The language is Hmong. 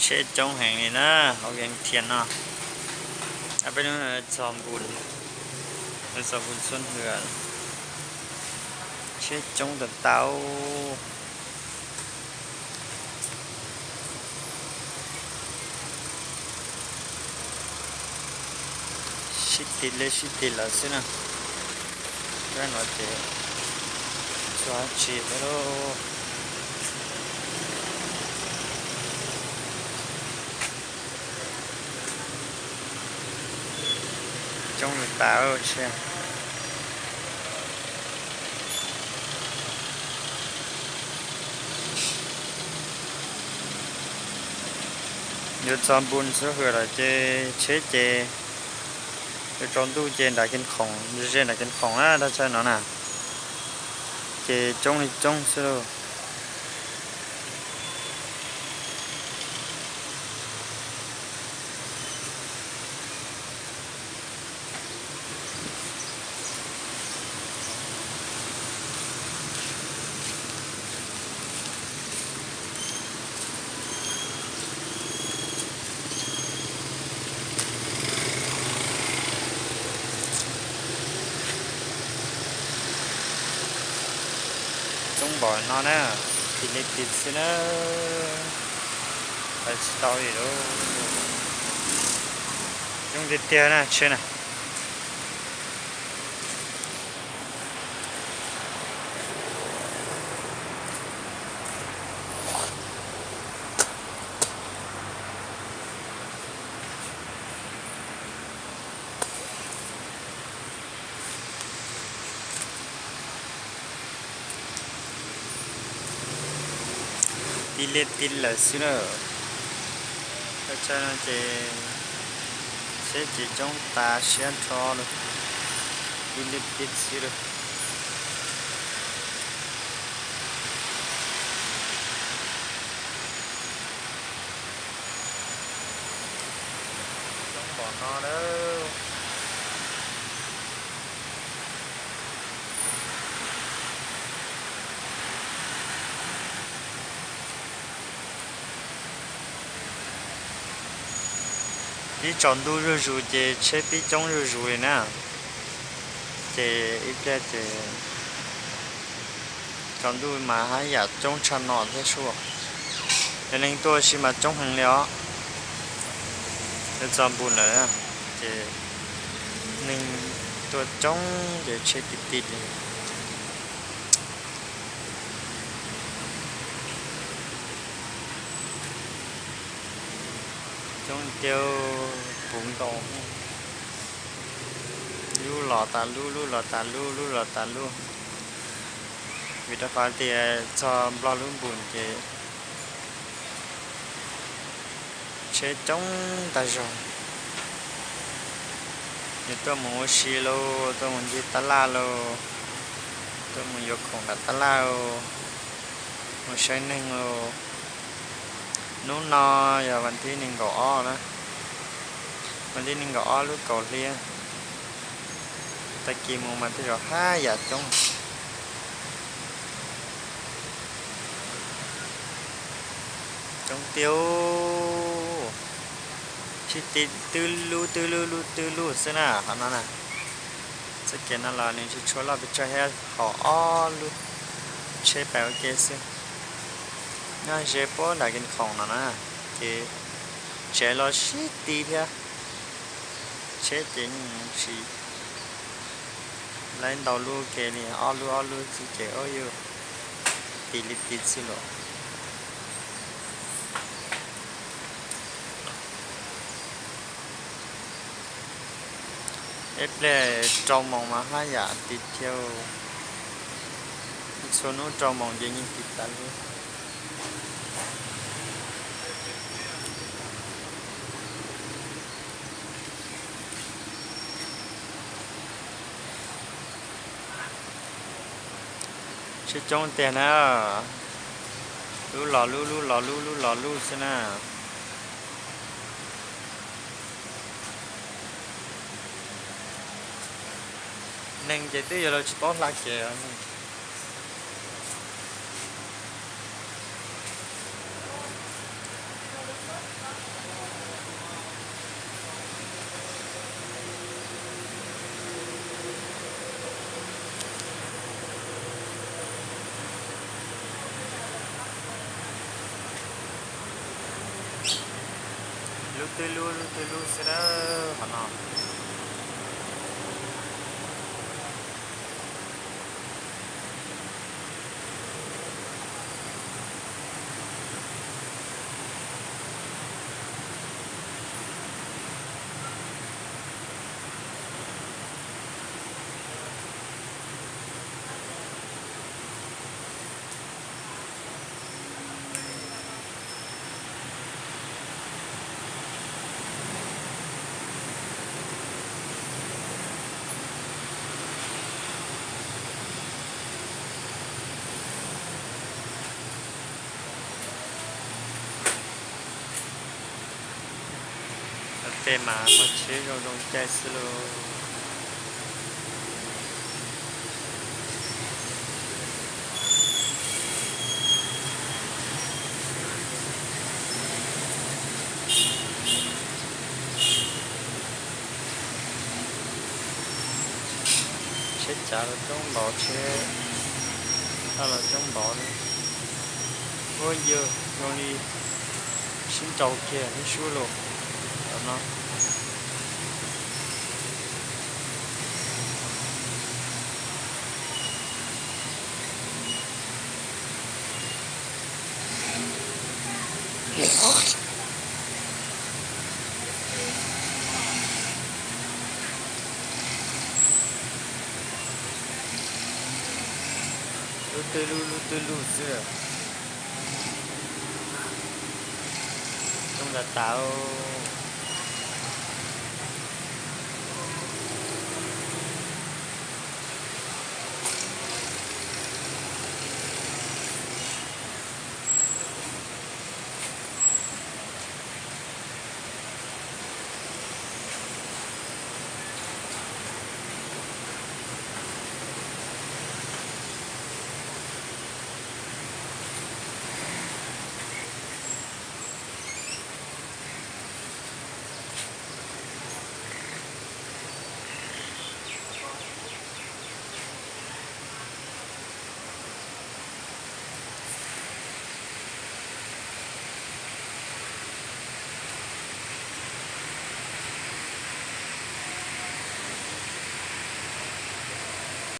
Tsheb coob heev li na, hauv Vias Thias no. Peb lub txog npun, txog npun Xuab Hwm, tsheb coob tas tau. Sib tis li sib tis lawm xwb na. Zaj no ces tsis tshua tsim li lauj. Coob li tas sia. Yuav txog npun Xuab Hwm lawm ces tsheb ces yuav tsaus ntuj ces nram Kev Khoom, ze nram Kev Khoom na, thaj chaw no na, ces coob li coob xwb lauj. Coob npaum no na, tis li tis xwb na, tawm tsis tau li lauj. Coob tiag tiag na tsheb na. Tis li tis lawm xwb na. Thaj chaw no ces tsheb ces coob tas siab nrho lawm, tis li tis xwb lawm. Coob npaum no lawm. Pib tsaus ntuj zuj zus ces tsheb pib coob zuj zus li na. Ces ib pliag ces tsaus ntuj mas haj yam coob tshaj no thiab sub. Cov neeg tuaj ua si mas coob heev li os. Yuav txog npun lawm ces neeg tuaj coob ces tsheb tis tis li. Coob tiag, puv nkaus, lub los tas lub, lub los tas lub, lub los tas lub. Vim rau qhov tias txog Nplog lub npun ces tsheb coob tag zog. Yog tuaj mus ua si lauj, tuaj mus ncig tab laj lauj, tuaj mus yuav khoom nram tab laj lauj, mus saib neeg lauj. Hnub no yog vas thib nees nkaum ob na, vas thib nees nkaum ob lub kaum hli. Tag kis mus mas tej zaum haj yam coob. Coob tiag, sib tis twb lub twb lub lub twb lub xwb na qhov no na. Txoj kev no los nws tsis tshua loj pes tsawg thiab, haum ob lub tsheb pais ua ke xwb. Nyob ze puag nram Kev Khoom no na, ces tsev los sib tis thiab. Tsheb ces yeej tsis laib ntau lub ke li, ob lub ob lub xwb ces ua yus tis li tis xwb los. Ib pliag rau moos mas haj yam tis thiab. Txhua hnub rau moos ces yeej tis tas li. Tsheb coob tiag na, lub los lub, lub los lub, lub los lub xwb na. Neeg ces twb yuav luag tsis paub hla kev. Lub twg lub, lub twg lub xwb dab hov no. Tej mas muaj tsheb zoo zoo caij xwb lauj. Tsheb cav los coob npaum, tsheb dab los coob npaum, ua yawg zoo li sib nrau kiag lub sub los no. Lub twg lub, lub twg lub xwb. Coob tas tas.